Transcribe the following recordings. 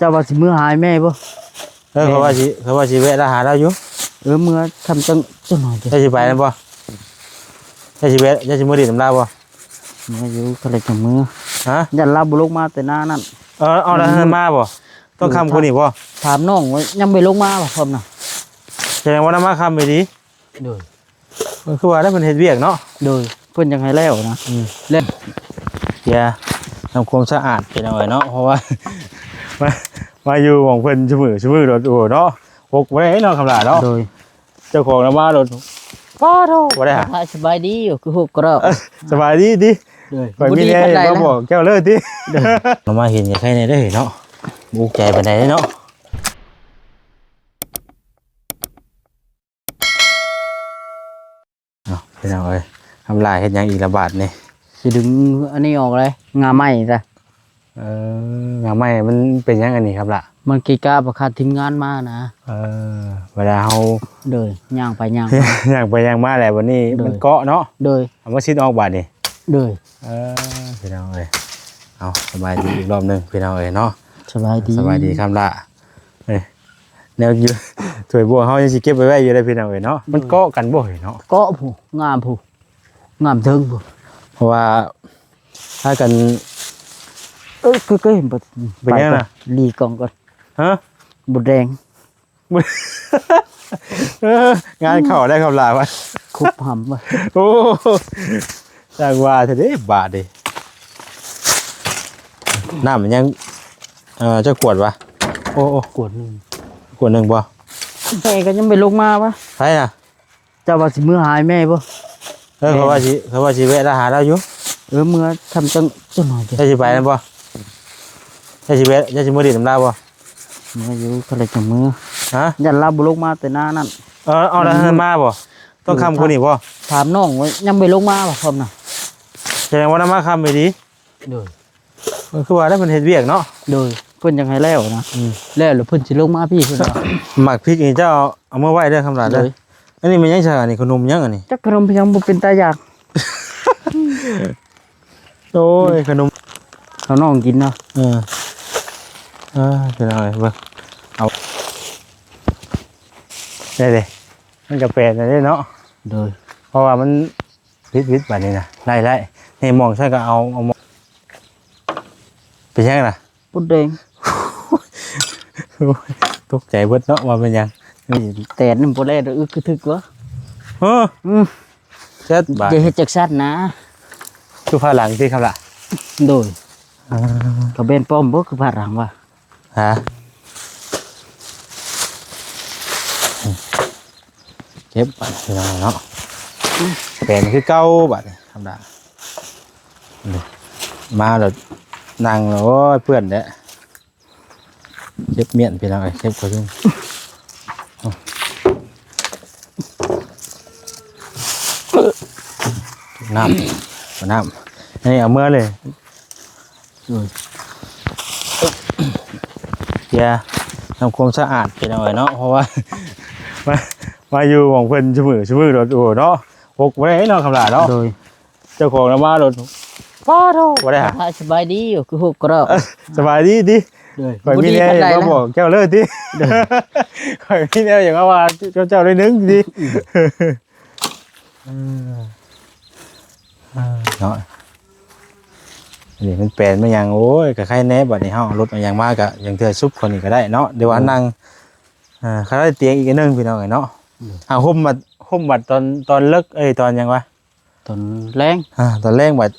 ເຈົ້າວ່າຊິເມືອຫາແມ່ບໍ່? ເອີ ເຂົາວ່າຊິ ເຂົາວ່າຊິແວະລາຫາລາວຢູ່. ເອີ ເມືອຄ່ຳຈັງ ຈັກໜ້ອຍເດີ. ເຈົ້າຊິໄປນຳບໍ່? ເຈົ້າຊິແວະ ເຈົ້າຊິເມືອຫຼິ້ນນຳລາວບໍ່? ເມືອຢູ່ ກະເລີຍຈະເມືອ. ຮະ? ຢ້ານລາວບໍ່ລົງມາແຕ່ໜ້ານັ້ນ. ເອີ ເອົາລະ ອືມ ມາບໍ່? ຕອນຄ່ຳ ເອີ ກວ່ານີ້ບໍ່? ຖາມນ້ອງວ່າຍັງບໍ່ລົງມາບໍ່ ພ້ອມນະ? ສະແດງວ່າລາວມາຄ່ຳອີ່ຫຼີ. ໂດຍ. ເອີ ຄືວ່າແລ້ວເພິ່ນເຮັດວຽກເນາະ. ໂດຍ. ເພິ່ນຢາກໃຫ້ແລ້ວນະ. ອືມ ແລ້ວ ເສຍທຳຄວາມສະອາດໄປໜ້ອຍເນາະ ເພາະວ່າ ມາ ມາຢູ່ຂອງເພິ່ນຊຸມື້ ຊຸມື້ໂດດ ໂອ້ເນາະ ຫົກບໍ່ໄດ້ເນາະ ຄຳຫຼ້າເນາະ. ໂດຍ. ເຈົ້າຂອງລະມາໂດດ ປ້າໂທ້ ບໍ່ໄດ້ຫາ. ສະບາຍດີຢູ່ ຄືຫົກກໍດອກ. ເອີ ສະບາຍດີຕິ. ໂດຍ. ຂ້ອຍມີແນວມາບອກເຈົ້າເລີຍຕິ. ໂດຍ. ເອົາມາເຫັນໃກ້ໆແດ່ເດີເນາະ ບໍ່ອຸກໃຈປານໃດເນາະ. ເອົາ ພີ່ນ້ອງເອີຍ ຄຳຫຼ້າເຮັດຫຍັງອີກລະບາດນີ້? ຊິດຶງອັນນີ້ອອກເລີຍ ງ່າໄມ້ຊະ. ເອີ ງ່າໄມ້ມັນເປັນຫຍັງອັນນີ້ຄຳຫຼ້າ? ມັນເກະກະ ບໍ່ຂາດທີມງານມານະ. ເອີ ເວລາເຮົາ ໂດຍ ຍ່າງໄປຍ່າງມາ ຍ່າງໄປຍ່າງມາແລ້ວ ບັດນີ້ ໂດຍ ມັນເກາະເນາະ. ໂດຍ. ເອົາມາຊິດອອກບາດນີ້. ໂດຍ. ເອີ ພີ່ນ້ອງເອີຍ ເອົາ ສະບາຍດີອີກລອບໜຶ່ງ ພີ່ນ້ອງເອີຍເນາະ. ສະບາຍດີ ສະບາຍດີຄຳຫຼ້າ. ເອີ ແນວຢູ່ ຖ້ວຍບວງເຮົາຍັງຊິເກັບໄວ້ໄວ້ຢູ່ເດ້ ພີ່ນ້ອງເອີຍເນາະ. ມັນເກາະກັນບໍ່ເອີຍເນາະ? ເກາະພຸ້ນ ງາມພຸ້ນ ງາມເທິງພຸ້ນ. ເພາະວ່າພາກັນ ເອີ ຄື ຄືເຫັນບໍ່? ເປັນຫຍັງນະ? ລີກ່ອງກ່ອນ. ຮະ? ບົດແດງ. ເອີ ງານເຂົ້າໄດ້ຄຳຫຼ້າວ່າ ຄຸບຫຳວ່າ. ໂອ້ ຈັ່ງວ່າເທື່ອເດ້ບາດນີ້. ນ້ຳມັນຍັງ ເອີ ຈັກຂວດວະ? ໂອ້ ໂອ້ ຂວດໜຶ່ງ. ຂວດໜຶ່ງບໍ່? ແມ່ກໍຍັງໄປລົງມາວະ? ໃຜນະ? ເຈົ້າວ່າຊິເມືອຫາແມ່ບໍ່? ເອີ ເຂົາວ່າຊິ ເຂົາວ່າຊິແວະລາຫາລາວຢູ່. ເອີ ເມືອຄ່ຳຈັງ ຈັກໜ້ອຍເດີ. ເຈົ້າຊິໄປນຳບໍ່? ເຈົ້າຊິແວະ ເຈົ້າຊິເມືອຫຼິ້ນນຳລາວບໍ່? ເມືອຢູ່ ກະເລີຍຈະເມືອ. ຮະ? ຢ້ານລາວບໍ່ລົງມາແຕ່ໜ້ານັ້ນ. ເອີ ເອົາລະ ອືມ ມາບໍ່? ຕອນຄ່ຳກວ່ານີ້ບໍ່? ຖາມນ້ອງວ່າຍັງບໍ່ລົງມາບໍ່ ພ້ອມນະ? ສະແດງວ່າລາວມາຄ່ຳອີ່ຫຼີ. ໂດຍ. ເອີ ຄືວ່າແລ້ວເພິ່ນເຮັດວຽກເນາະ. ໂດຍ. ເພິ່ນຢາກໃຫ້ແລ້ວນະ. ອືມ ແລ້ວ ແລ້ວເພິ່ນຊິລົງມາພີ້ເພິ່ນວ່າ. ໝາກພິກນີ້ເຈົ້າເອົາມາໄວ້ເດີຄຳຫຼ້າເດີ. ໂດຍ. ອັນນີ້ແມ່ນຫຍັງຊະ? ອັນນີ້ຂະໜົມຫຍັງອັນນີ້? ຈັກຂະໜົມຫຍັງ ບໍ່ເປັນຕາຢາກ. ໂອ້ຍ ຂະໜົມ ເອົານ້ອງກິນເນາະ. ເອີ ເອີ ພີ່ນ້ອງເອີຍ ເບິ່ງ ເອົາ ໄດ້ເດ້ ມັນກະແປນໄດ້ເນາະ. ໂດຍ. ເພາະວ່າມັນ ວິດໆ ບາດນີ້ນະ ໄລ່ໆ ນີ້ ມອງໃສ່ກໍເອົາ ເອົາມອງ ເປັນຫຍັງລະ? ມົດແດງ. ຕົກໃຈເບິດເນາະ ວ່າແມ່ນຫຍັງ? ແຕນບໍ່ແລ່ນ ອຶກກະທຶກວະ. ເອີ ອືມ ແຊດບາດ ຢ່າເຮັດຈັກຊັ້ນນະ. ຄືພາຫຼັງຕິຄຳລະ? ໂດຍ. ອ່າ ກະແມ່ນປ້ອມບໍ່ ຄືພາຫຼັງວະ? ຮະ? ເກັບບາດພີ່ນ້ອງເນາະ ແປນຄືເກົ່າບາດນີ້ ທຳມະດາ ມາແລ້ວນັ່ງແລ້ວ ໂອ້ຍ ເປື້ອນແທ້. ເກັບມ້ຽນພີ່ນ້ອງເອີຍ ເກັບເຂົ້າຢູ່ ນ້ຳ ນ້ຳ ອັນນີ້ເອົາເມືອເລີຍ. ໂດຍ ເສຍທຳຄວາມສະອາດພີ່ນ້ອງເອີຍເນາະ ເພາະວ່າ ມາ ມາຢູ່ຂອງເພິ່ນຊຸມື້ ຊຸມື້ໂດດ ໂອ້ເນາະ ຫົກບໍ່ໄດ້ເນາະ ຄຳຫຼ້າເນາະ. ໂດຍ ເຈົ້າຂອງລະມາໂດດ ປ້າໂທ້ ບໍ່ໄດ້ຫາ. ສະບາຍດີຢູ່ ຄືຫົກກະດອກ. ສະບາຍດີຕິ? ໂດຍ ຂ້ອຍມີແນວຢາກມາບອກເຈົ້າເລີຍຕິ? ໂດຍ ຂ້ອຍມີແນວຢາກມາວ່າເຈົ້າໜ້ອຍໜຶ່ງຕິ? ອືມ ເອີ ເອີ ເນາະ ອັນນີ້ມັນແປນມາຫຍັງ ໂອ້ຍ ກະໄຄແດ່ ບາດນີ້ເຮົາເອົາລົດເອົາຫຍັງມາ ກະຢ່າງເທື່ອຊຸບເຂົານີ້ກະໄດ້ເນາະ ຫຼືວ່າ ອືມ ນັ່ງ ເອີ ຄັນໄດ້ຕຽງອີກອັນໜຶ່ງພີ່ນ້ອງເອີຍເນາະ. ໂດຍ ອ່າ ຫົ່ມບັດ ຫົ່ມບັດຕອນ ຕອນເລິກ ເອີຍ ຕອນຫຍັງວະ ຕອນແລງ ອ່າ ຕອນແລງບັດ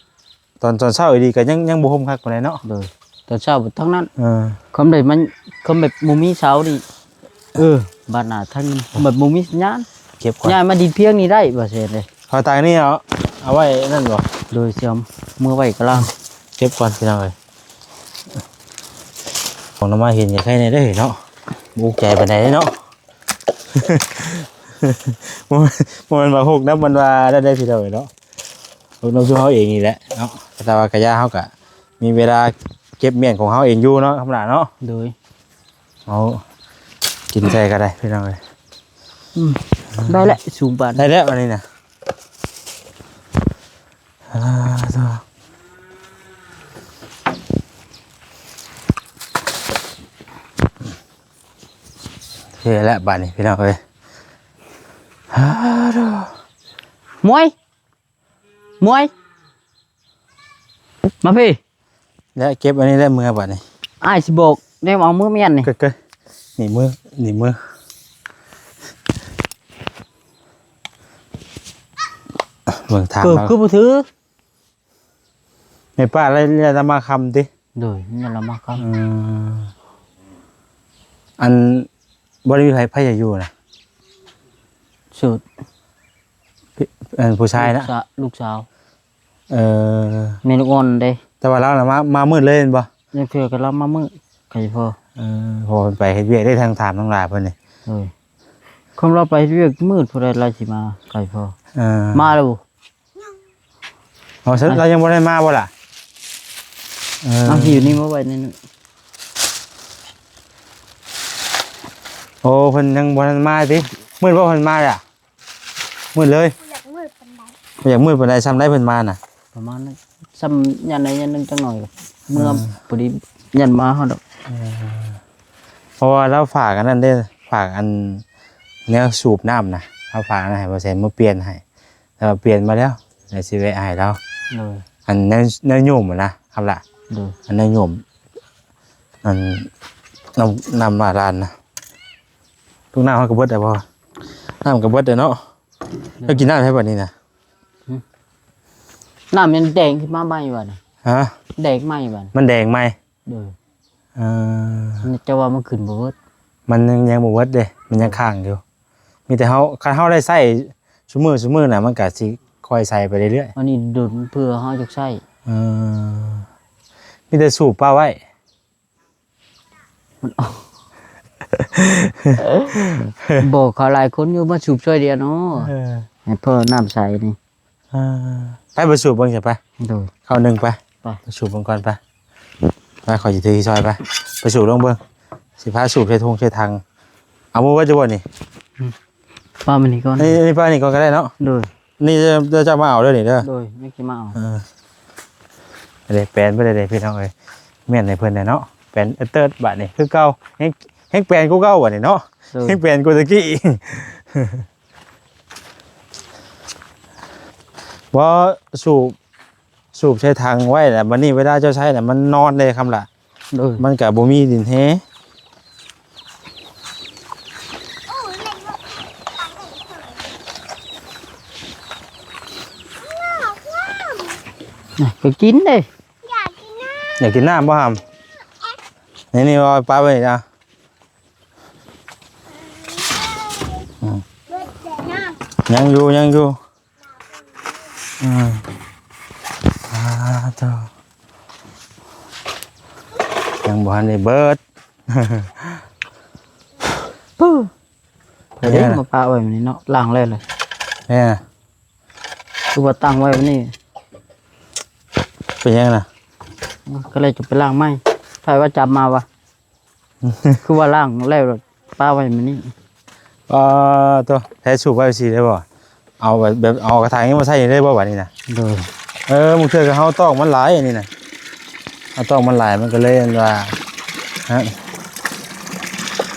ຕອນ ຕອນເຊົ້າອີ່ຫຼີກະຍັງ ຍັງບໍ່ຮົ່ມຄັກປານໃດເນາະ. ໂດຍ ຕອນເຊົ້າບັດທາງນັ້ນ ເອີ ຄວາມໃດມັນ ຄວາມແບບບໍ່ມີເສົານີ້ ເອີ ບາດໜ້າທາງນີ້ ຄວາມແບບບໍ່ມີສັນຍານ. ເກັບກ່ອນ ຍ້າຍມາດິນພຽງນີ້ໄດ້ບໍ່ແຊນເດ້. ເອົາຕາງນີ້ເອົາ ເອົາໄວ້ນັ້ນບໍ່? ໂດຍ ຊິເອົາເມືອໄວ້ກະລາງ. ເກັບກ່ອນພີ່ນ້ອງເອີຍ ຂອງນ້ຳມາເຫັນຢ່າໃຄ່ແດ່ເດີເນາະ ບໍ່ອຸກໃຈປານໃດເນາະ. ບໍ່ແມ່ນ ບໍ່ແມ່ນວ່າຫົກນຳ ມັນວ່ານັ້ນໄດ໋ພີ່ນ້ອງເອີຍເນາະ. ເບິ່ງນຳຊຸມເຮົາເອງນີ້ແຫຼະເນາະ ແຕ່ວ່າກະຢ່າ ເຮົາກະມີເວລາເກັບມ້ຽນຂອງເຮົາເອງຢູ່ເນາະ ທຳມະດາເນາະ. ໂດຍ ເອົາກິນໃສ່ກະໄດ້ພີ່ນ້ອງເອີຍ. ອືມ ໄດ້ແລ້ວ ສູງປານ ໄດ້ແລ້ວອັນນີ້ນະ. ອ່າ ໂທ້. ເຄແລ້ວບາດນີ້ພີ່ນ້ອງເອີຍ ຮາໂດ ມວຍ ມວຍ ມາພີ້ ແລ້ວເກັບອັນນີ້ແລ້ວເມືອບາດນີ້ ອ້າຍຊິບອກ ແນວເອົາມືມາຍັນນີ້ ເກີດ ເກີດ ໜີບມື ໜີບມື ເບິ່ງຖາມ ເກີດ ລາວ ຄືບໍ່ຖື ແມ່ປ້າໄລ່ ໄລ່ລະມາຄ່ຳຕິ? ໂດຍ ແມ່ລະມາຄ່ຳ ເອີ ອັນ ບໍ່ໄດ້ມີໃຜ ໃຜຈະຢູ່ນະ? ໂສດ ເອີ ຜູ້ຊາຍນະ? ລູກສາ ລູກສາວ ເອີ ແມ່ລູກອ່ອນເດ້ ແຕ່ວ່າລາວນະມາ ມາມື້ເລີຍແມ່ນບໍ່? ຍັງເທື່ອກໍລາວມາມື້ ໄກພໍ ເອີ ເພາະວ່າເພິ່ນໄປເຮັດວຽກໄດ້ ທາງຖາມທາງຫຼາເພິ່ນນີ້ ໂດຍ ຄຳລາວໄປເຮັດວຽກມື້ພຸ້ນໃດລາວຊິມາ ໄກພໍ ເອີ ມາແລ້ວບໍ່? ອໍ ຊັ້ນລາວຍັງບໍ່ໄດ້ມາບໍ່ລະ? ເອີ ເອົາ ຢູ່ນີ້ມາໄວ້ໃນນັ້ນ ໂອ້ ເພິ່ນຍັງບໍ່ທັນມາຕິ ມືດບໍ່ເພິ່ນມາລະ? ມືດເລີຍ ບໍ່ຢາກມືດປານໃດ ບໍ່ຢາກມືດປານໃດ ຊ່ຳໃດເພິ່ນມານະ? ປະມານນັ້ນ ຊ່ຳຍາມໃດຍາມໜຶ່ງຈັກໜ້ອຍ ເມືອ ເອີ ພໍດີ ຍາມມາຮອດດອກ ເອີ ເພາະວ່າລາວຝາກອັນນັ້ນເດ້ ຝາກອັນແນວສູບນ້ຳນະ ລາວຝາກອັນນັ້ນໃຫ້ບ່າວແສນມາປ່ຽນໃຫ້ ແຕ່ວ່າປ່ຽນມາແລ້ວ ແລ້ວຊິແວະໃຫ້ລາວ ໂດຍ ອັນແນວ ແນວໂຍມຫັ້ນນະ ຄຳລະ ໂດຍ ອັນແນວໂຍມ ອັນ ນ້ຳ ນ້ຳບາດານນະ ທຸກນ້ຳເຮົາກໍເບິດແລ້ວບໍ່? ນ້ຳກໍເບິດແລ້ວເນາະ ໂດຍ ແລ້ວກິນນ້ຳໃຫ້ບັດນີ້ນະ ຫຶ ນ້ຳມັນແດງຂຶ້ນມາໃໝ່ບັດນີ້ ຮະ? ແດງໃໝ່ບັດນີ້ ມັນແດງໃໝ່ ໂດຍ ເອີ ແຕ່ວ່າມັນຂຶ້ນບໍ່ເບິດ ມັນຍັງ ຍັງບໍ່ເບິດເດ້ ມັນຍັງຄ້າງຢູ່ ມີແຕ່ເຮົາ ຄັນເຮົາໄດ້ໃຊ້ຊຸມື້ ຊຸມື້ນະ ມັນກະຊິຄ່ອຍໃຊ້ໄປເລື້ອຍໆ ອັນນີ້ດົນເພື່ອເຮົາຢາກໃຊ້ ເອີ ມີແຕ່ສູບປະໄວ້ ມັນອອກ ບໍ່ ເຂົາຫຼາຍຄົນຢູ່ມາສູບຊ່ອຍເດຍເນາະ ເອີ ໃຫ້ພໍນ້ຳໃສນີ້ ອ່າ ໄປ ໄປສູບເບິ່ງຊະໄປ ໂດຍ ເຂົ້າໜຶ່ງໄປ ໄປ ໄປສູບເບິ່ງກ່ອນໄປ ໄປ ຂ້ອຍຊິຖືຊິຊ່ອຍໄປ ໄປສູບລອງເບິ່ງ ຊິພາສູບໃສ່ຖົງໃສ່ຖັງ ເອົາມືໄວ້ຈະບໍ່ນີ້ ອືມ ປະໄວ້ນີ້ກ່ອນ ນີ້ ນີ້ປະໄວ້ນີ້ກ່ອນກໍໄດ້ເນາະ ໂດຍ ນີ້ເດີ ເດີເຈົ້າມາເອົາເດີນີ້ເດີ ໂດຍ ນີ້ຊິມາເອົາ ເອີ ເດ້ ແປນໄປເລີຍເດ້ພີ່ນ້ອງເອີຍ ແມ່ນໃຫ້ເພິ່ນແດ່ເນາະ ແປນເອີເຕີດບາດນີ້ຄືເກົ່າ ແຮງ ແຮງແປນກວ່າເກົ່າບາດນີ້ເນາະ ໂດຍ ແຮງແປນກວ່າແຕ່ກີ້ ບໍ່ ສູບ ສູບໃສ່ຖັງໄວ້ແລ້ວ ບັດນີ້ເວລາເຈົ້າໃຊ້ນະ ມັນນອນເດ້ຄຳລະ ໂດຍ ມັນກະບໍ່ມີດິນແຮ່ ນະ ກໍກິນເດ້ ຢາກກິນນ້ຳ ຢາກກິນນ້ຳບໍ່ຫຳ? ນີ້ ນີ້ ເອົາປະໄວ້ນີ້ນະ ອືມ ຍັງຢູ່ ຍັງຢູ່ ອືມ ອ່າ ໂທ້ ຍັງບໍ່ທັນໄດ້ເບິດ ປຶ້ ເພິ່ນເດ້ມາປະໄວ້ແບບນີ້ເນາະ ລ້າງແລ້ວເລີຍ ແມ່ນ ຄືວ່າຕັ້ງໄວ້ແບບນີ້ ເປັນຫຍັງນະ? ກໍເລີຍຈະໄປລ້າງໃໝ່ ໃຜວ່າຈັບມາວະ? ຄືວ່າລ້າງແລ້ວປະໄວ້ມື້ນີ້ ປາໂທ້ ໃຊ້ສູບໄວ້ຊີ້ໄດ້ບໍ່? ເອົາແບບ ແບບເອົາກະຖາງນີ້ມາໃສ່ໄດ້ບໍ່ບາດນີ້ນະ? ໂດຍ ເອີ ບາງເທື່ອກໍເຮົາຕອກມັນຫຼາຍອັນນີ້ນະ ເຮົາຕອກມັນຫຼາຍມັນກໍເລີຍອັນວ່າ ຮະ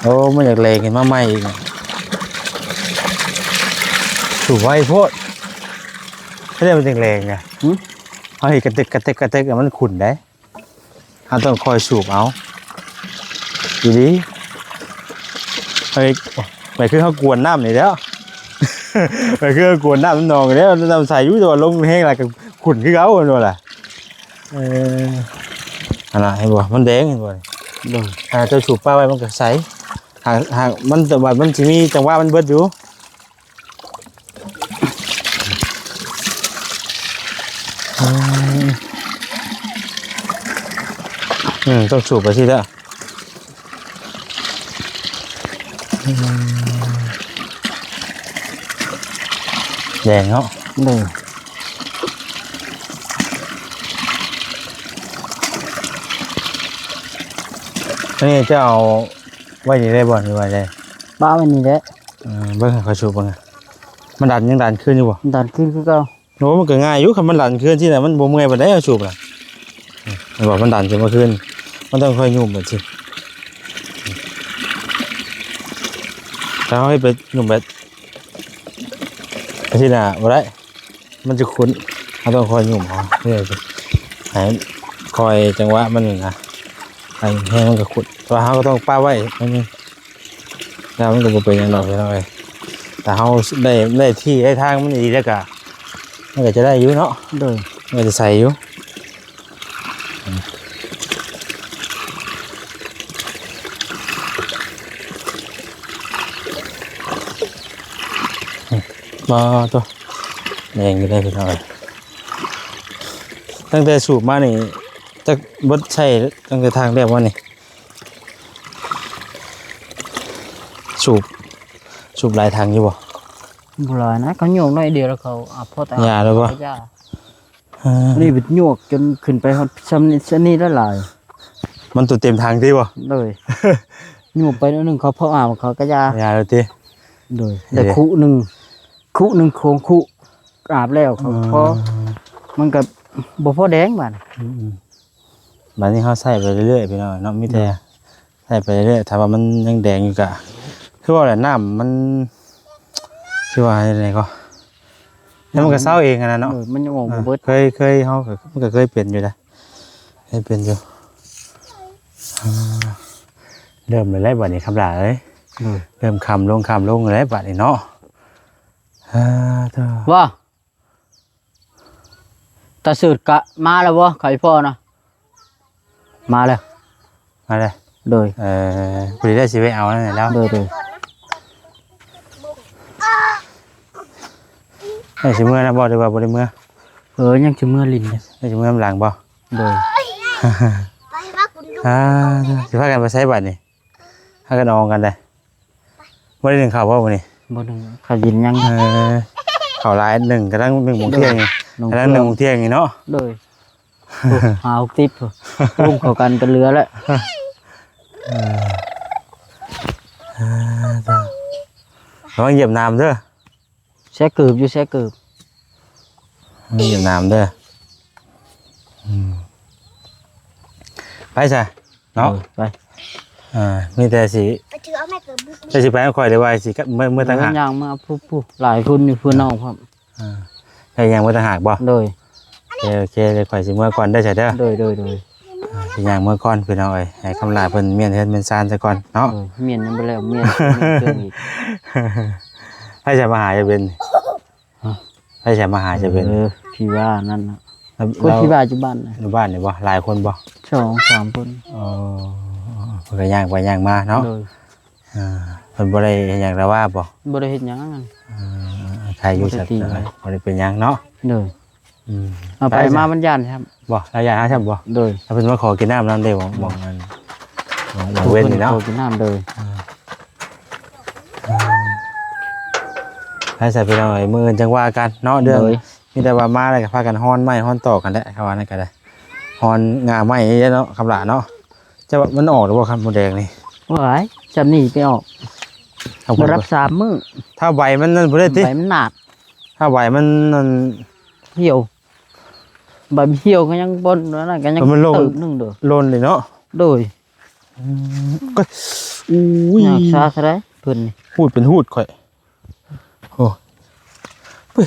ໂອ້ ມັນຢາກແຫຼງຂຶ້ນມາໃໝ່ອີກ ສູບໄວໂພດ ເຮັດໃດມັນຈຶ່ງແຫຼງນະ? ຫື? ເຮົາເຮັດກະເຕັກ ກະເຕັກ ກະເຕັກ ແລ້ວມັນຂຸ້ນໄດ໋. ເຮົາຕ້ອງຄອຍສູບເອົາ ດີໆ ໄປ ໄປຄືເຮົາກວນນ້ຳນີ້ແຫຼ້ວ ໄປຄືເຮົາກວນນ້ຳນອງນີ້ແຫຼ້ວ ນ້ຳໃສຢູ່ ແຕ່ວ່າລົງແຮງຫຼາຍກໍຂຸ້ນຄືເກົ່າ ແມ່ນບໍ່ລະ? ເອີ ຫັ້ນນະ ເຫັນບໍ່? ມັນແດງ ເຫັນບໍ່? ໂດຍ ຖ້າເຈົ້າສູບປະໄວ້ມັນກໍໃສ ຫາກ ຫາກມັນ ແຕ່ວ່າມັນຊິມີຈັງຫວະມັນເບິດຢູ່. ອືມ ອືມ ຕ້ອງສູບໄປຊີ້ແຫຼະ ອືມ ແດງເນາະ ໂດຍ ອັນນີ້ເຈົ້າເອົາໄວ້ນີ້ໄດ້ບໍ່ ຫຼືວ່າໃດ? ປະໄວ້ນີ້ແຫຼະ ເອີ ເບິ່ງໃຫ້ຂ້ອຍສູບເບິ່ງ ມັນດັນ ຍັງດັນຄືນຢູ່ບໍ່? ມັນດັນຄືນຄືເກົ່າ. ໂອ້ ມັນກໍງ່າຍຢູ່ ຄັນມັນດັນຄືນຊີ້ນະ ມັນບໍ່ເມື່ອຍປານໃດ ເຮົາສູບນະ ເຫັນບໍ່? ມັນດັນຂຶ້ນມາຄືນ ມັນຕ້ອງຄ່ອຍຫຍຸ້ມໄປຊີ້ ອືມ ຖ້າເຮົາເຮັດໄປຫຍຸ້ມໄປ ຈັ່ງຊີ້ນະ ບໍ່ໄດ້ ມັນຈະຂຸ້ນ. ເຮົາຕ້ອງຄອຍຫຍຸ້ມເອົາ ເພື່ອໃຫ້ມັນຄອຍຈັງຫວະມັນນີ້ນະ ໃຫ້ແຮງມັນກໍຂຸ້ນ. ແຕ່ວ່າເຮົາກໍຕ້ອງປະໄວ້ໜ້ອຍໜຶ່ງ ແລ້ວມັນກໍບໍ່ເປັນຫຍັງດອກພີ່ນ້ອງເອີຍ. ຖ້າເຮົາໄດ້ ໄດ້ທີ່ໄດ້ທາງມັນດີແລ້ວກໍ ມັນກໍຈະໄດ້ຢູ່ເນາະ. ໂດຍ ມັນກໍຈະໃສຢູ່. ບໍ່ຕົວະ ແດງຢູ່ເດ້ພີ່ນ້ອງເອີຍ. ຕັ້ງແຕ່ສູບມານີ້ ຈັກເບິດໃຊ້ຕັ້ງແຕ່ທາງແລກມານີ້ ສູບ ສູບຫຼາຍຖັງຢູ່ບໍ່? ບໍ່ຫຼາຍນະ ເຂົາໂຍກໜ້ອຍດຽວແລ້ວເຂົາ ອາ ພໍແຕ່ ຢາແລ້ວບໍ່? ຢາ ເອີ ອັນນີ້ໄປຍວກຈົນຂຶ້ນໄປຮອດຊ່ຳນີ້ ຊ່ຳນີ້ຫຼາຍໆ ມັນຕົວເຕັມຖັງຕິບໍ່? ໂດຍ ຍວກໄປໜ້ອຍໜຶ່ງ ເຂົາເຜົາອາບ ເຂົາກໍຢາ ຢາແລ້ວຕິ? ໂດຍ ເອີ ໄດ້ຄຸໜຶ່ງ ຄຸໜຶ່ງຂອງຄຸອາບແລ້ວ ເຂົາ ເອີ ພໍ ມັນກໍບໍ່ພໍແດງບາດນີ້. ອືມໆ ບາດນີ້ເຮົາໃຊ້ໄປເລື້ອຍໆ ພີ່ນ້ອງເນາະ ມີແຕ່ ໂດຍ ໃຊ້ໄປເລື້ອຍໆ ຖ້າວ່າມັນຍັງແດງຢູ່ກະ ຄືວ່າແຫຼະ ນ້ຳມັນ ຄືວ່າຈັ່ງໃດກໍ ແລ້ວມັນກໍເຊົາເອງຫັ້ນນະເນາະ. ໂດຍ ມັນຍັງອອກບໍ່ເບິດ ເຄີຍ ເຄີຍ ເຮົາກໍ ມັນກໍເຄີຍເປັນຢູ່ນະ ເຄີຍເປັນຢູ່. ອ່າ ເລີ່ມແລ້ວບາດນີ້ ຄຳຫຼ້າເອີຍ ໂດຍ ເລີ່ມຄ່ຳລົງ ຄ່ຳລົງແລ້ວບາດນີ້ເນາະ. ອ່າ ເດີ ວ່າ ຕາເສີດກະມາແລ້ວບໍ່ ໄຂ່ພໍ່ນະ? ມາແລ້ວ ມາແລ້ວ. ໂດຍ ເອີ ພໍດີໄດ້ຊິໄປເອົານັ້ນແຫຼະລາວ. ໂດຍໆ ໄດ້ຊິເມືອນຳບໍ່ ຫຼືວ່າບໍ່ໄດ້ເມືອ? ເອີ ຍັງຊິເມືອຫຼິ້ນຢູ່ ໄດ້ຊິເມືອນຳຫຼັງບໍ່? ໂດຍ ອ່າ ຊິພາກັນໄປໃສບາດນີ້? ຫາກັນອອງກັນເດ້ ບໍ່ໄດ້ໜຶ້ງເຂົ້າບໍ່ມື້ນີ້? ບໍ່ໜຶ້ງ ເຂົ້າກິນຍັງ. ເອີ ເຂົ້າຫຼາຍ ໜຶ້ງກະທັງໜຶ້ງໂມງທ່ຽງນີ້ ໂດຍ ກະທັງໜຶ້ງໂມງທ່ຽງນີ້ເນາະ. ໂດຍ ໂອ້ ຫ້າຫົກສິບພຸ້ນ ລົງເຂົ້າກັນກໍເຫຼືອແລ້ວ. ເອີ ເອີ ລະວັງຢຽບໜາມເດີ. ແຊະເກີບຢູ່ ແຊະເກີບ ມັນຢູ່ນ້ຳເດີ. ອືມ ໄປຊະເນາະ. ເອີ ໄປ ເອີ ມີແຕ່ຊິ ໄປຖືເອົາໄມ້ເກີບບຸກ ເຈົ້າຊິໄປນຳຂ້ອຍ ຫຼືວ່າຊິເມືອ ເມືອຕ່າງຫາກ? ເອີ ຍ່າງມາ ຜູ້ ຜູ້ຫຼາຍຄົນຢູ່ ຜູ້ນ້ອງພ້ອມ. ອ່າ ໄປຍ່າງເມືອຕ່າງຫາກບໍ່? ໂດຍ ໂອເຄ ໂອເຄ ດຽວຂ້ອຍຊິເມືອກ່ອນເດີຊະເດີ. ໂດຍ ໂດຍ ໂດຍ ອ່າ ຊິຍ່າງເມືອກ່ອນພີ່ນ້ອງເອີຍ ໃຫ້ຄຳຫຼ້າເພິ່ນມ້ຽນເຮືອນມ້ຽນຊານຊະກ່ອນເນາະ. ໂດຍ ມ້ຽນຍັງບໍ່ແລ້ວ ມ້ຽນ ມ້ຽນເຄື່ອງອີກ. ໃຜຈະມາຫາເຈົ້າເປັນ? ຮະ? ໃຜຈະມາຫາເຈົ້າເປັນ? ເອີ ທີ່ວ່ານັ້ນນະ ແລ້ວ ຄົນທີ່ວ່າຢູ່ບ້ານນະ ຢູ່ບ້ານນີ້ບໍ່? ຫຼາຍຄົນບໍ່? ສອງສາມຄົນ. ອໍ ເພິ່ນກໍຍ່າງໄປຍ່າງມາເນາະ. ໂດຍ ອ່າ ເພິ່ນບໍ່ໄດ້ເຮັດຫຍັງລະວ່າບໍ່? ບໍ່ໄດ້ເຮັດຫຍັງ. ອ່າ ໃຄຢູ່ ບໍ່ໄດ້ຕີ ບໍ່ໄດ້ເປັນຫຍັງເນາະ. ໂດຍ ອືມ ເອົາໄປມາມັນຢ້ານຊ້ຳ. ບໍ່ ລາວຢ້ານເຮົາຊ້ຳບໍ່? ໂດຍ ຖ້າເພິ່ນມາຂໍກິນນ້ຳນຳເດ້ ໝ່ອງ ໂດຍ ອັນ ໝ່ອງເວັນນີ້ເນາະ ຂໍກິນນ້ຳ. ໂດຍ ອ່າ ອ່າ ໃຫ້ຊະພີ່ນ້ອງເອີຍ ມື້ອື່ນຈັ່ງວ່າກັນເນາະ ເລື່ອງ ໂດຍ ມີແຕ່ວ່າມາແລ້ວກໍພາກັນຮ້ອນໄມ້ຮ້ອນຕອກຫັ້ນແຫຼະ ເຂົາວ່ານັ້ນກໍໄດ້ ຮ້ອນງ່າໄມ້ນີ້ເນາະ ຄຳຫຼ້າເນາະ. ເຈົ້າວ່າມັນອອກແລ້ວບໍ່ ໄຂ່ມົດແດງນີ້? ໂອ້ຍ ຊ່ຳນີ້ໄປອອກ ບໍ່ໄດ້ຮັບສາມມື້. ຖ້າໃບມັນນັ້ນບໍ່ໄດ້ຕິ ໃບມັນໜາດ ຖ້າໃບມັນນັ້ນ ຫ່ຽວ ໃບມັນຫ່ຽວກໍຍັງບໍ່ນັ້ນ ກໍຍັງ ມັນລົງ ເຕີບໜຶ່ງເດີ ຫຼົ່ນເລີຍເນາະ. ໂດຍ ອືມ ໂອ້ຍ ຍາກຊາເທົ່າໃດເພິ່ນນີ້ ຫູດເປັນຫູດຂ້ອຍ. ໂອ້ ເຮີ້ຍ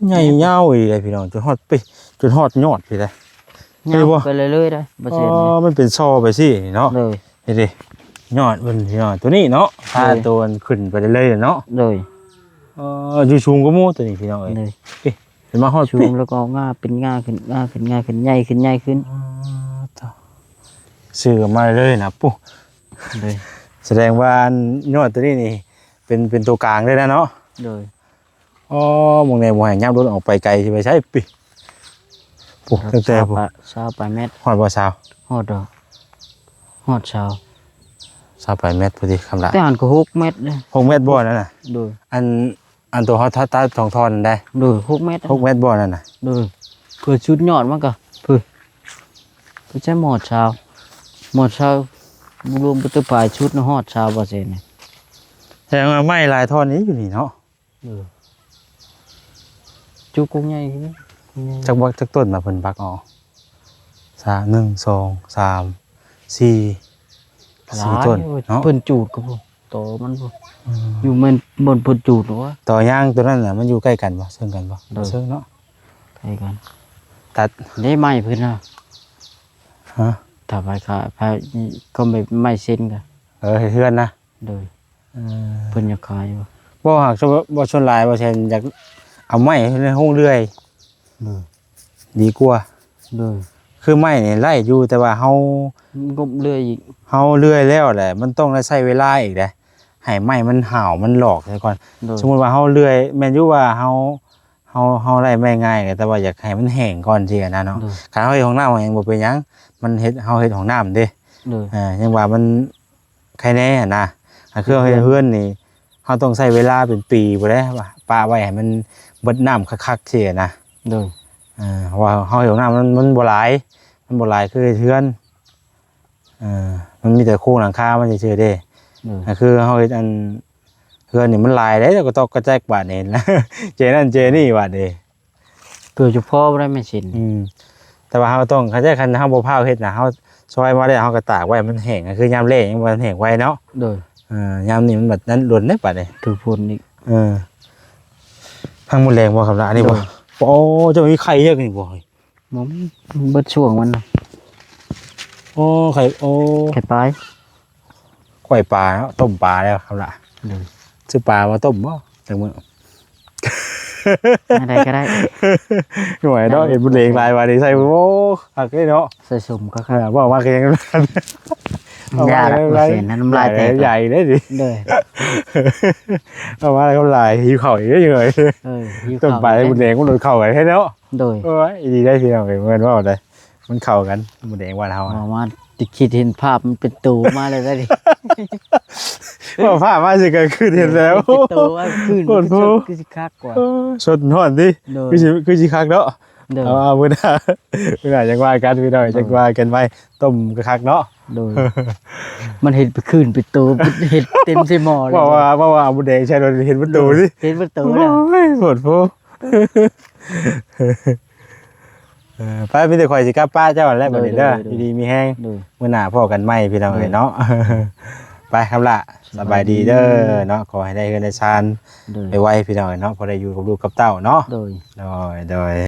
ໃຫຍ່ຍາວອີ່ຫຼີເດ້ພີ່ນ້ອງ ຈົນຮອດ ເປັ ຈົນຮອດຍອດພີ້ເດ້. ຍາວ ເຫັນບໍ່ ໄປເລື້ອຍໆ ໄດ້ ບໍ່ເຊັ່ນ ອໍ ນີ້ ມັນເປັນຊໍໄປຊີ້ເນາະ. ໂດຍ ເຫັນເດ້ ຍອດມັນພີ່ນ້ອງ ໂຕນີ້ເນາະ ໂດຍ ພາໂຕມັນຂຶ້ນໄປເລື້ອຍໆເນາະ. ໂດຍ ເອີ ຢູ່ສູງກວ່າໝູ່ໂຕນີ້ພີ່ນ້ອງເອີຍ. ໂດຍ ເອີ ເຫັນມາຮອດ ສູງພີ້ ແລ້ວກໍງາເປັນງາຂຶ້ນ ງາຂຶ້ນ ງາຂຶ້ນ ໃຫຍ່ຂຶ້ນ ໃຫຍ່ຂຶ້ນ. ອໍ ໂທ້ ຊື່ກັນມາເລື້ອຍໆນະ ປຸ ໂດຍ ສະແດງວ່າອັນຍອດໂຕນີ້ນີ້ ເປັນ ເປັນໂຕກາງເລີຍນະເນາະ. ໂດຍ ອໍ ໝ່ອງນີ້ບໍ່ໃຫ້ຍັບລົດອອກໄປໄກ ຊິໄປໃສປິ ໂອ້ ຕັ້ງແຕ່ ຊາວປາຍ ຊາວປາຍແມັດ ຮອດບໍ່ຊາວ? ຮອດດອກ ຮອດຊາວ ຊາວປາຍແມັດພໍດີຄຳລະ. ແຕ່ຫັ້ນກໍຫົກແມັດເດ້. ຫົກແມັດບໍ່ນັ້ນນະ? ໂດຍ ອັນ ອັນໂຕເຮົາຕັດສອງທ່ອນນັ້ນໄດ໋? ໂດຍ ຫົກແມັດ ຫົກແມັດບໍ່ນັ້ນນະ? ໂດຍ ເພື່ອຊຸດຍອດມັນກໍ ເພື່ອ ເພື່ອໃຊ້ໝອດຊາວ ໝອດຊາວ ລວມປະຕູປາຍຊຸດນະ ຮອດຊາວເປີເຊັນນີ້. ແສດງວ່າໄມ້ຫຼາຍທ່ອນນີ້ຢູ່ນີ້ເນາະ. ເອີ ຈຸກກົກໃຫຍ່ຄື ຈັກບັກຈັກຕົ້ນມາເພິ່ນບັກເອົາ? ສາມ ໜຶ່ງ ສອງ ສາມ ສີ່ ຫຼາຍ ສີ່ຕົ້ນເນາະ. ເພິ່ນຈູດກໍ ໂຕມັນພຸ້ນ ອືມ ຢູ່ແມ່ນບ່ອນເພິ່ນຈູດວະ ຕໍ່ຍາງໂຕນັ້ນນະ ມັນຢູ່ໃກ້ກັນບໍ່ ເຊິ່ງກັນບໍ່? ໂດຍ ເຊິ່ງເນາະ ໃກ້ກັນ ຕັດ ເດ້ໄມ້ເພິ່ນນະ ຮະ ຖ້າໄປຂາຍ ໄປ ກໍໄມ້ ໄມ້ເຊັນກະ ເອີ ເຮັດເຮືອນນະ ໂດຍ ເອີ ເພິ່ນຢາກຂາຍຢູ່ ບໍ່ ຫາກ ບໍ່ ສ່ວນຫຼາຍບໍ່ແຊນຢາກເອົາໄມ້ໃນໂຮງເລື່ອຍ ໂດຍ ດີກວ່າ ໂດຍ ຄືໄມ້ນີ້ໄດ້ຢູ່ ແຕ່ວ່າເຮົາ ມັນກໍເລື່ອຍອີກ ເຮົາເລື່ອຍແລ້ວແຫຼະ ມັນຕ້ອງໄດ້ໃຊ້ເວລາອີກເດ້ ໃຫ້ໄມ້ມັນຫາວ ມັນຫຼອກຊະກ່ອນ ໂດຍ ສົມມຸດວ່າເຮົາເລື່ອຍ ແມ່ນຢູ່ວ່າເຮົາ ເຮົາ ເຮົາໄດ້ໄມ້ງ່າຍ ແຕ່ວ່າຢາກໃຫ້ມັນແຫ້ງກ່ອນຊີ້ນະເນາະ ໂດຍ ຄັນເຮົາເຮັດຫ້ອງນ້ຳຫຍັງບໍ່ເປັນຫຍັງ ມັນເຮັດ ເຮົາເຮັດຫ້ອງນ້ຳເດ້ ໂດຍ ເອີ ຍັງວ່າມັນ ໄຄແນ່ຫັ້ນນະ ອັນຄືເຮົາເຮັດເຮືອນນີ້ ເຮົາຕ້ອງໃຊ້ເວລາເປັນປີພຸ້ນແຫຼະ ປະໄວ້ໃຫ້ມັນເບິດນ້ຳຄັກໆ ຊີ້ນະ ໂດຍ ເອີ ເພາະວ່າເຮົາເຮັດຫ້ອງນ້ຳມັນ ມັນບໍ່ຫຼາຍ ມັນບໍ່ຫຼາຍຄືເຮັດເຮືອນ ເອີ ມັນມີແຕ່ໂຄງຫຼັງຄາມັນຊື່ໆ ເດ້ ໂດຍ ອັນຄືເຮົາເຮັດອັນ ເຮືອນນີ້ມັນຫຼາຍເດ້ ກະຕອກກະແຈກບາດນີ້ ເຈນັ້ນເຈນີ້ບາດນີ້ ເກືອບຈະພໍບໍ່ໄດ້ແມ່ນຊິນ ອືມ ແຕ່ວ່າເຮົາຕ້ອງ ຄັນ ຄັນເຮົາບໍ່ພ້າວເຮັດນະ ເຮົາຊອຍມາແລ້ວເຮົາກະຕາກໄວ້ໃຫ້ມັນແຫ້ງ ຄືຍາມແລ້ງຍັງບໍ່ທັນແຫ້ງໄວເນາະ ໂດຍ ເອີ ຍາມນີ້ມັນບັດນັ້ນດົນເດ້ບາດນີ້ ຖືກຝົນອີກ ເອີ ພັງໝົດແລງບໍ່ຄຳລະ ອັນນີ້ບໍ່ ໂດຍ ໂອ້ ເຈົ້າມີໄຂ່ເຮັດນີ້ບໍ່? ບໍ່ມີ ເບິດຊ່ວງມັນນະ ໂອ້ ໄຂ່ ໂອ້ ໄຂ່ປາຍ ກ້ອຍປາເນາະ ຕົ້ມປາແລ້ວຄຳລະ ໂດຍ ຊື້ປາມາຕົ້ມບໍ່ຈັກມື້ ແນວໃດກໍໄດ້ ໜ່ວຍເນາະ ໄດ້ ເຫັນບຸນເອງຫຼາຍບາດນີ້ໃສ່ ໂອ້ ຄັກເດ້ເນາະ ໃສ່ສົມກໍຄັກ ເອີ ເວົ້າມາກໍຍັງ ເອົາມາ ຍາກ ແລ້ວ ບໍ່ເຫັນ ນ້ຳລາຍແຕກ ໃຫຍ່ເດ້ນີ້ ໂດຍ ເອົາມາແລ້ວກໍຫຼາຍ ຫິວເຂົ້າອີກເດ້ ເອີ ຫິວ ຕົ້ມ ເຂົ້າ ປາ ອີກ ບຸນເອງມັນໂດນເຂົ້າກັນແທ້ເນາະ ໂດຍ ໂອ້ຍ ອີ່ຫຼີໄດ້ພີ່ນ້ອງເອີຍ ແມ່ນເວົ້າໄດ້ ມັນເຂົ້າກັນ ໝູແດງບ້ານເຮົາ ເວົ້າມາ ຄິດເຫັນພາບມັນເປັນໂຕມາເລີຍໄດ໋ນີ້ ເວົ້າພາບມາຊິກະຄືເຫັນແລ້ວ ເປັນໂຕວ່າຄືນ ໂອ້ໂຫ ຄືຊິຄັກກວ່າ ເອີ ສົດຮ້ອນຕິ ໂດຍ ຄືຊິ ຄືຊິຄັກເນາະ ໂດຍ ເອົາ ເອົາ ມື້ໜ້າ ມື້ໜ້າຈັ່ງວ່າກັນພີ່ນ້ອງ ໂດຍ ຈັ່ງວ່າກັນໃໝ່ ຕົ້ມຄັກໆເນາະ ໂດຍ ມັນເຮັດເປັນຄືນເປັນໂຕ ເຮັດເຕັມໃສ່ໝໍ້ເລີຍ ເວົ້າວ່າ ເວົ້າວ່າເອົາໝູແດງໃສ່ໂດຍ ເຫັນເປັນໂຕຕິ ເຫັນເປັນໂຕແລ້ວ ໂອ້ຍ ໂພດໂພ ເອີ ໄປ ມີແຕ່ຂ້ອຍຊິກັບປະເຈົ້າຫັ້ນແຫຼະ ໂດຍ ບັດນີ້ເດີ ໂດຍ ໂດຍ ຢູ່ດີມີແຮງ ໂດຍ ມື້ໜ້າພໍ້ກັນໃໝ່ພີ່ນ້ອງເອີຍ ໂດຍ ເນາະ ໄປຄຳລະ ສະບາຍດີເດີ ສະບາຍດີເນາະ ຂໍໃຫ້ໄດ້ເຮືອນໄດ້ຊານ ໂດຍ ໄວໆ ພີ່ນ້ອງເອີຍເນາະ ພໍໄດ້ຢູ່ກັບລູກກັບເຕົ້າເນາະ ໂດຍ ໂດຍ ໂດຍ.